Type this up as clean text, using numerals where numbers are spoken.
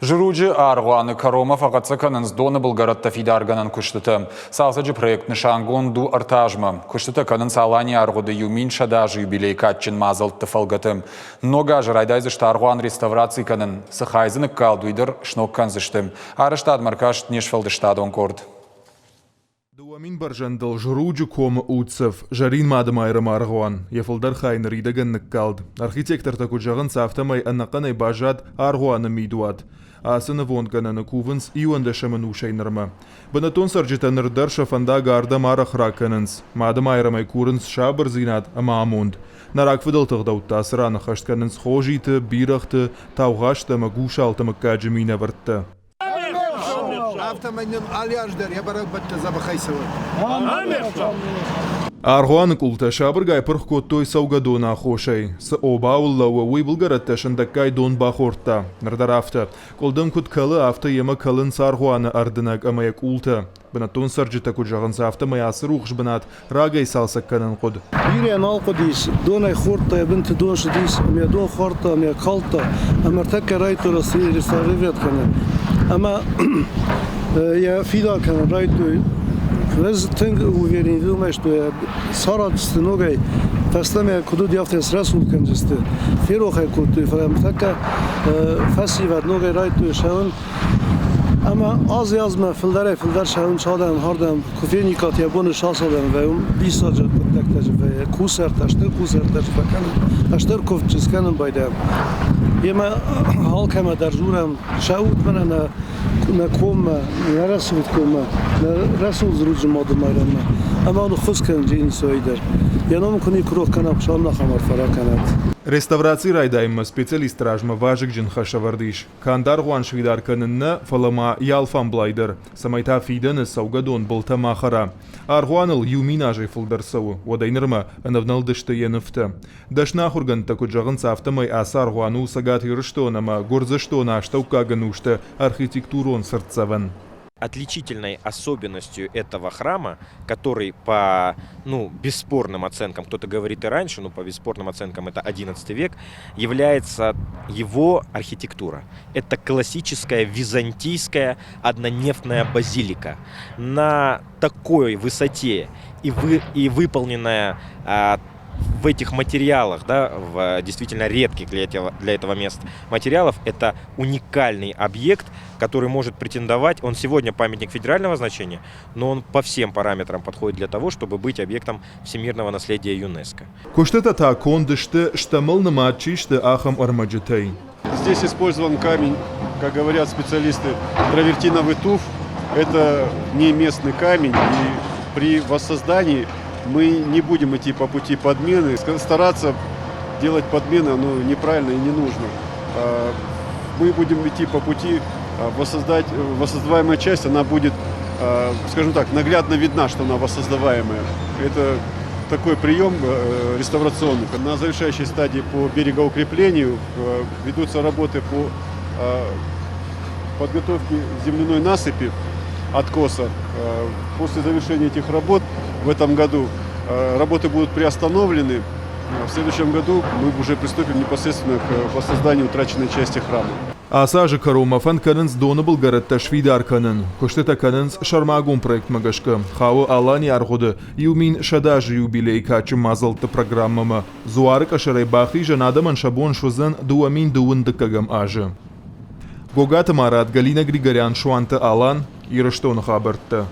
Зруджы аргъуаны кӕронмӕ фӕхӕццӕ кӕнынц доны былгӕрӕттӕ фидаргӕнӕн куыстытӕ. Цалцӕджы проект нысангонд у ӕртӕ азмӕ. Куыстытӕ кӕнынц Аланийы аргъуыды 1100 азы юбилейы кадджын мадзӕлтты фӕлгӕты. Ног азы райдайдзысты аргъуан реставраци кӕнын. Цы хай дзы ныккалд, уый дӕр сног кӕндзысты. Арӕзтадмӕ ӕркаст не сфӕлдыстадон къорд. 2000 бӕрзӕндыл Зруджы комы уддзӕф Зӕрин Мадымайрӕмы аргъуан йӕ фылдӕр хай ныридӕгӕн ныккалд. Архитектортӕ куыд зӕгъынц, афтӕмӕй ӕнӕхъӕнӕй баззад аргъуаны мидуат. Ацы нывондгӕнӕны кувынц иуӕндӕсӕм ӕнусӕй нырмӕ. Бынӕттон цӕрджытӕ ныр дӕр сӕ фӕндаг ардӕм арӕх ракӕнынц. Мадымайрӕмӕй курынц сабырдзинад ӕмӕ амонд. Нӕ рагфыдӕлты ӕгъдӕуттӕ ацы ран ӕххӕст кӕнынц Хозиты, Бирӕгъты, Таугъазты ӕмӕ Гусалты мыггаджы минӕвӕрттӕ. Афтӕмӕй нын алы аз дӕр йӕ бӕрӕгбӕттӕ дзӕбӕхӕй цӕуӕд. Аргъуаны къултӕ сабыргай пырх кодтой цӕугӕдоны аххосӕй. Цы обауыл лӕууы, уый былгӕрӕттӕ сындӕггай дон бахордта. Ныр дӕр афтӕ. Къуылдым куыд кӕлы, афтӕ йемӕ кӕлынц аргъуаны ӕрдынӕг ӕмӕ йӕ къултӕ. Бынӕттон цӕрджытӕ куыд зӕгъынц, афтӕмӕй ацы рухс бынат рагӕй цалцӕг кӕнын хъуыд. Бирӕ нал хъуыдис, донӕй хордта, йӕ бынты дон цыдис, ӕмӕ дон хордта, ӕмӕ калдта, ӕмӕ ӕртӕккӕ райдыдтой реставрировать кӕнын. Ӕмӕ йӕ фидар кӕнын райдыдтой. Ӕз тынг уверен уымӕй, что йӕ сараздзысты ногӕй, фӕстӕмӕ куыд уыди, афтӕ срӕсугъд кӕндзысты. Ферох ӕй кодтой, фӕлӕ ӕртӕккӕ фӕсивӕд ногӕй райдыдтой цӕуын. Ӕмӕ азӕй-азмӕ фылдӕрӕй-фылдӕр цӕуынц адӕм ардӕм, куы фениккат йӕ боны сасадӕн вӕййы, диссаджы хъуыддӕгтӕ дзы вӕййы, кусӕрттӕ, стыр кусӕрттӕ дзы фӕкӕнын, стыр куывд дзы скӕнын байдайӕм. Йемӕ алкӕмӕ дӕр дзурӕм, сӕ уд мӕнӕ нӕ нӕ коммӕ, нӕ рӕсугъд коммӕ, нӕ рӕсугъд Зруджы Мады Майрӕммӕ. Ӕмӕ ныххуыс кӕнын Джейнсойы дӕр. Йӕ ном куы никуы рох кӕна, Хуыцау нын ахӕм арфӕ ракӕнӕд. Реставраци райдайынмӕ специалистты размӕ вазыгджын хӕс ӕвӕрд ис. Канд аргъуан сфидар кӕнын нӕ, фӕлӕ ма йӕ алфамблай дӕр, цӕмӕй та фидӕны цӕугӕдон былтӕ ма хӕра. Аргъуаныл 1000 азӕй фылдӕр цӕуы, уӕдӕй нырмӕ ӕнӕвнӕлдысты йӕ нывтӕ. Дӕсны ахуыргӕндтӕ куыд зӕгъынц, афтӕмӕй ацы аргъуан у Цӕгат Ирыстон ӕмӕ Гуырдзыстоны астӕуккаг ӕнусты архитектурон цыртдзӕвӕн. Отличительной особенностью этого храма, который по ну, бесспорным оценкам, кто-то говорит и раньше, но по бесспорным оценкам это XI век, является его архитектура. Это классическая византийская однонефтная базилика. На такой высоте и, вы, и выполненная в этих материалах, да, в действительно редких для этого мест материалов, это уникальный объект, который может претендовать, он сегодня памятник федерального значения, но он по всем параметрам подходит для того, чтобы быть объектом всемирного наследия ЮНЕСКО. Куыстытӕ та конд сты, стӕмыл нымад чи сты, ахӕм ӕрмӕджытӕй. Здесь использован камень, как говорят специалисты, травертиновый туф. Это не местный камень, и при воссоздании мы не будем идти по пути подмены. Стараться делать подмены, ну, неправильно и не нужно. Мы будем идти по пути воссоздать, воссоздаваемая часть, она будет, скажем так, наглядно видна, что она воссоздаваемая. Это такой прием реставрационный. На завершающей стадии по берегоукреплению ведутся работы по подготовке земляной насыпи откоса. После завершения этих работ в этом году работы будут приостановлены. В следующем году мы уже приступим непосредственно к воссозданию утраченной части храма. Ацы азы кӕронмӕ фӕнд кӕнынц доны былгӕрӕттӕ сфидар кӕнын. Куыстытӕ кӕнынц сӕрмагонд проектмӕ гӕсгӕ. Хауы Аланийы аргъуыды 1100 азы юбилейы кадджын мадзӕлтты программӕмӕ. Дзуары къӕсӕрӕй бахизӕн адӕмӕн сӕ бон суыдзӕн 2021 азы. Гогаты Марат, Галина Григорян, Суанты Алан, Ирыстоны хабӕрттӕ.